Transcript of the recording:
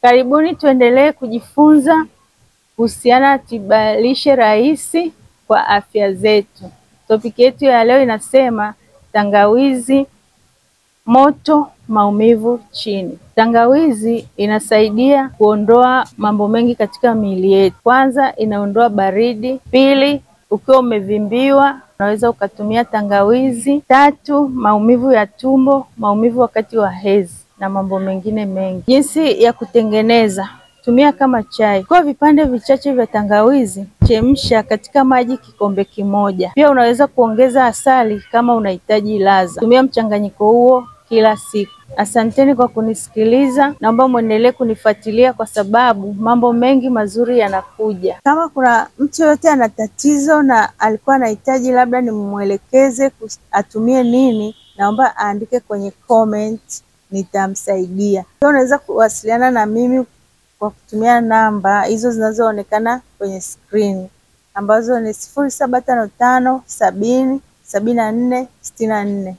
Karibuni tuendelee kujifunza kuhusiana na tiba lishe rahisi kwa afya zetu. Topiki yetu ya leo inasema tangawizi moto, maumivu chini. Tangawizi inasaidia kuondoa mambo mengi katika miili yetu. Kwanza, inaondoa baridi. Pili, ukiwa umevimbiwa unaweza ukatumia tangawizi. Tatu, maumivu ya tumbo, maumivu wakati wa hedhi na mambo mengine mengi. Jinsi ya kutengeneza: tumia kama chai. Kwa vipande vichache vya tangawizi, chemsha katika maji kikombe kimoja. Pia unaweza kuongeza asali kama unahitaji ladha. Tumia mchanganyiko huo kila siku. Asanteni kwa kunisikiliza. Naomba muendelee kunifuatilia kwa sababu mambo mengi mazuri yanakuja. Kama kuna mtu yoyote ana tatizo na alikuwa anahitaji labda nimwelekeze atumie nini, naomba aandike kwenye comment, nitamsaidia. Pia unaweza kuwasiliana na mimi kwa kutumia namba hizo zinazoonekana kwenye screen ambazo ni 0755 70 74 64.